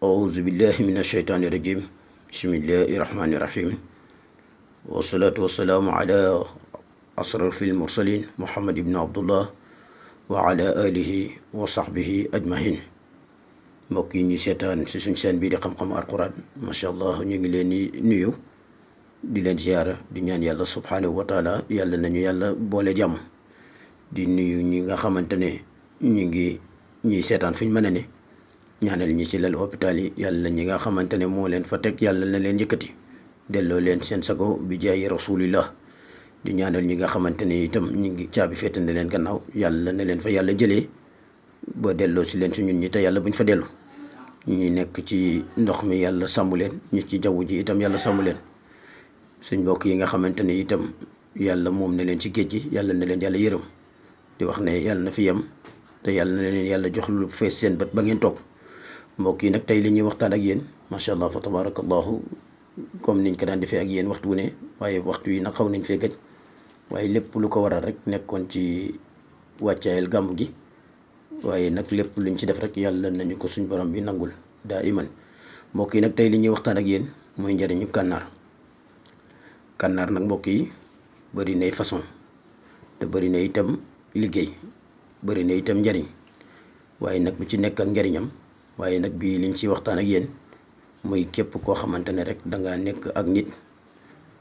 أعوذ بالله من الشيطان الرجيم بسم الله الرحمن الرحيم والصلاة والسلام على أشرف المرسلين محمد بن عبد الله وعلى آله وصحبه أجمعين mbokk yi ñu seetaan si suñ seen bii di xam-xam alquran macha allah ñu ngi leen di nuyu di leen ziyaara di ñaan yàlla subhanahu wa taala yàlla nañu yàlla boole jàmm di nuyu ñi nga xamante ne ñu ngi ñiy seetaan fu ñu mën a ne ñaanal ñi ci lal hôpital yi yàlla ñi nga xamante ne moo leen fa teg yàlla na leen yëkkati delloo leen seen sago bi jaayi rasulillah di ñaanal ñi nga xamante ne itam ñu ngi caabi féete na leen gannaaw yàlla na leen fa yàlla jëlee ba delloo si leen si ñun ñi te yàlla buñ fa dellu ñi nekk ci ndox mi yàlla sàmm leen ñi ci jaww ji itam yàlla sàmm leen suñ mbokk yi nga xamante ne itam yàlla moom na leen ci géej gi yàlla na leen yàlla yërëm di wax ne yàlla na fi yem te yàlla na leen yàlla jox lu fees seen bët ba ngeen toog mbokk yi nag tey li ñuy waxtaan ak yéen macha allah fa tabarakallahu comme niñ ko daan defee ak yéen waxtu wu ne waaye waxtu yi nag xaw nañ fee gëj waaye lépp lu ko waral rek nekkoon ci wàccaayal gàmmu gi waaye nag lépp luñ ci def rek yàlla nañu ko suñ borom bi nangul daa iman mbokk yi nag tey li ñuy waxtaan ak yéen mooy njëriñu kànnaar kànnaar nag mbokk yi bëri nay façon te bëri na itam liggéey bëri na itam njëriñ waaye nag bu ci nekk ak njëriñam waaye nag bii liñ ci waxtaan ak yéen muy képp koo xamante ne rek dangaa nekk ak nit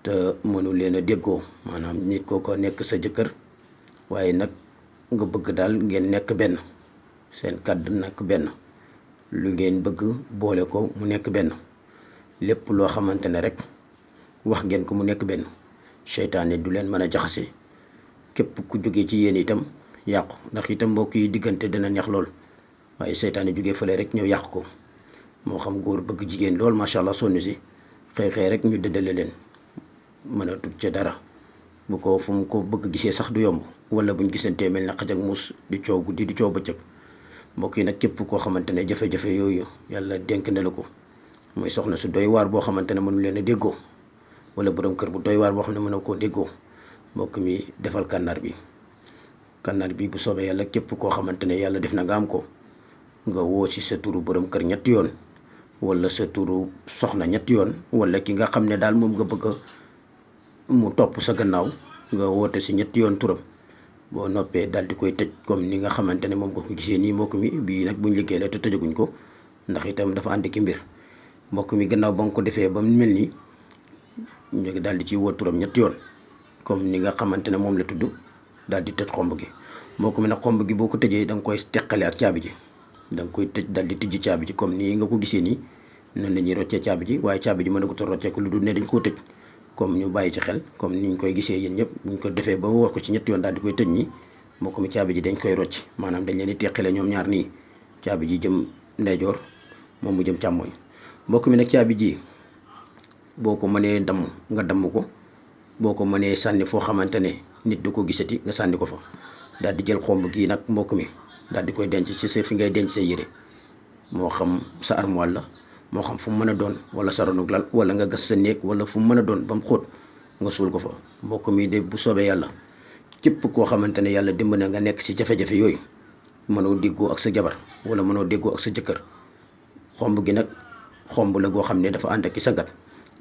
te mënu leen a déggoo maanaam nit kooko nekk sa jëkkër waaye nag nga bëgg daal ngeen nekk benn seen kàddu nekk benn lu ngeen bëgg boole ko mu nekk benn lépp loo xamante ne rek wax ngeen ko mu nekk benn seytaane du leen mën a jaxase képp ku jógee ci yéen itam yàqu ndax itam mbokk yi diggante dina neex lool waaye seytaane jógee fële rek ñëw yàq ko moo xam góor bëgg jigéen lool macha allah sonn si xëy rek ñu dëddale leen mën a tut ca dara bu ko fu mu ko bëgg gisee sax du yomb wala buñ gisantee mel na xaj ak muus di coow guddi di coow bëccëg mbokk yi nag képp koo xamante ne jafe-jafe yooyu yàlla dénk na la ko mooy soxna su doy waar boo xamante ne mënu leen a déggoo wala borom kër bu doy waar boo xam ne mën a koo déggoo mbokk mi defal kànnaar bi bu soobee yàlla képp koo xamante ne yàlla def na nga am ko nga woo ci sa turu borom kër ñetti yoon wala sa turu soxna ñetti yoon wala ki nga xam ne daal moom nga bëgg mu topp sa gannaaw nga woote si ñetti yoon turam boo noppee daal di koy tëj comme ni nga xamante ne moom nga ko gisee nii mbokk mi bii nag buñ liggéey la te tëjaguñ ko ndax itam dafa ànd ki mbir mbokk mi gannaaw ba nga ko defee ba mu mel nii ñu ngi daal di ci woo turam ñetti yoon comme ni nga xamante ne moom la tudd daal di tëj xomb gi mbokk mi nag xomb gi boo ko tëjee da nga koy teqale ak caabi ji da nga koy tëj daal di tijji caabi ji comme nii nga ko gisee nii noonu la ñuy roccee caabi ji waaye caabi ji mën na ko roccee ko lu dul ne dañ koo tëj comme ñu bàyyi ci xel comme niñ koy gisee yéen ñëpp buñ ko defee ba wax ko ci ñetti yoon daal di koy tëj ñi mbokk mi caabi ji dañ koy rocc maanaam dañ leen di teqale ñoom ñaar nii caabi ji jëm ndeyjoor moom mu jëm càmmooñ mbokk mi nag caabi ji boo ko mënee damm nga damm ko boo ko mënee sànni foo xamante ne nit du ko gisati nga sànni ko fa daal di jël xomb gii nag mbokk mi daal di koy denc ci sa fi ngay denc sa yére moo xam sa armoire la moo xam fu mu mën a doon wala sa ronug lal wala nga gas sa néeg wala fu mu mën a doon ba mu xóot nga suul ko fa mbokk mi de bu soobee yàlla képp koo xamante ne yàlla dimbali na nga nekk si jafe-jafe yooyu mënoo déggoo ak sa jabar wala mënoo déggoo ak sa jëkkër xomb gi nag xomb la goo xam ne dafa ànd ak i sangat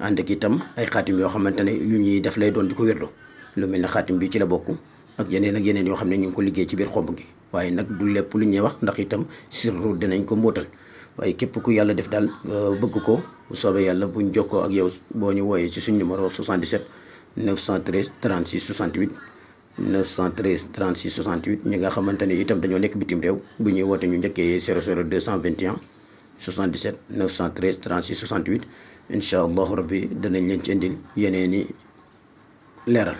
ànd ak itam ay xaatim yoo xamante ne yu ñuy def lay doon di ko wérdo lu mel ne xaatim bi ci la bokk ak yeneen yoo xam ne ñu ngi ko liggéey ci biir xomb gi waaye nag du lépp lu ñuy wax ndax itam sirru dinañ ko mbóotal waaye képp ku yàlla def daal bëgg ko bu soobee yàlla buñ jokkoo ak yow boo ñu wooyee ci suñ numéro 77 913 36 68 913 36 68 ñi nga xamante ne itam dañoo nekk bitim réew bu ñuy woote ñu njëkkee 00 221 77 913 36 68 incha allahu rabbi danañ leen ci indil yeneen i leeral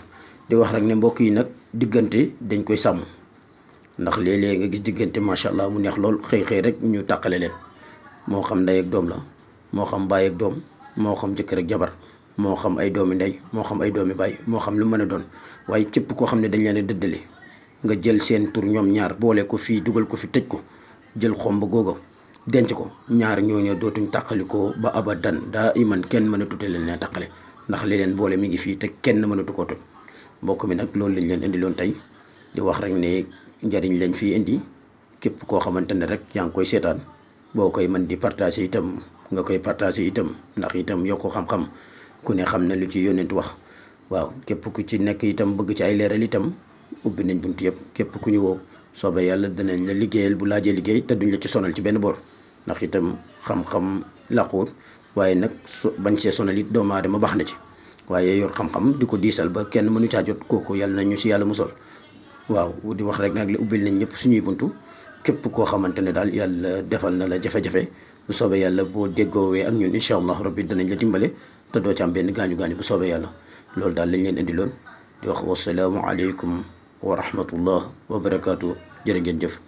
di wax rek ne mbokk yi nag diggante dañ koy sàmm ndax léeg-léeg nga gis diggante macha allah mu neex lool xëy rek ñu tàqale leen moo xam ndey ak doom la moo xam baay ak doom moo xam jëkkër ak jabar moo xam ay doomi ndey moo xam ay doomi baay moo xam lu mën a doon waaye képp koo xam ne dañ leen a dëddale nga jël seen tur ñoom ñaar boole ko fii dugal ko fi tëj ko jël xomb googa denc ko ñaar ñooñu dootuñ tàqalikoo ba abadan daa iman kenn mën a tuddee leen ne tàqale ndax li leen boole mi ngi fii te kenn mënatu koo toj mbokk mi nag loolu lañ leen indiloon tey di wax rek ne njariñ lañ fii indi képp koo xamante ne rek yaa ngi koy seetaan boo koy mën di partager itam nga koy partagé itam, ndax itam yokku xam-xam ku ne xam na lu ci yónent wax. waaw képp ku ci nekk itam bëgg ci ay leeral itam ubbi nañ bunt yëpp, képp ku ñu woo soobee yàlla danañ la liggéeyal bu laajee liggéey te duñ la ci sonal ci benn boor, ndax itam xam-xam làquwul, waaye nag bañ see sonal it doomu aadama baax na ci. waaye yor xam-xam di ko diisal ba kenn mënu caa jot, kooku yàlla nañu si yàlla musal. waaw di wax rek nag la ubbil nañ ñëpp suñuy buntu, képp koo xamante ne daal yàlla defal na la jafe-jafe bu soobee yàlla boo déggoowee ak ñun incha allah rabbi danañ la dimbale te doo ci am benn gaañu-gaañu bu soobee yàlla. loolu daal lañ leen indi loon di wax wasalaamu aleykum wa rahmatullah wa barakaatu. jërë ngeen jëf.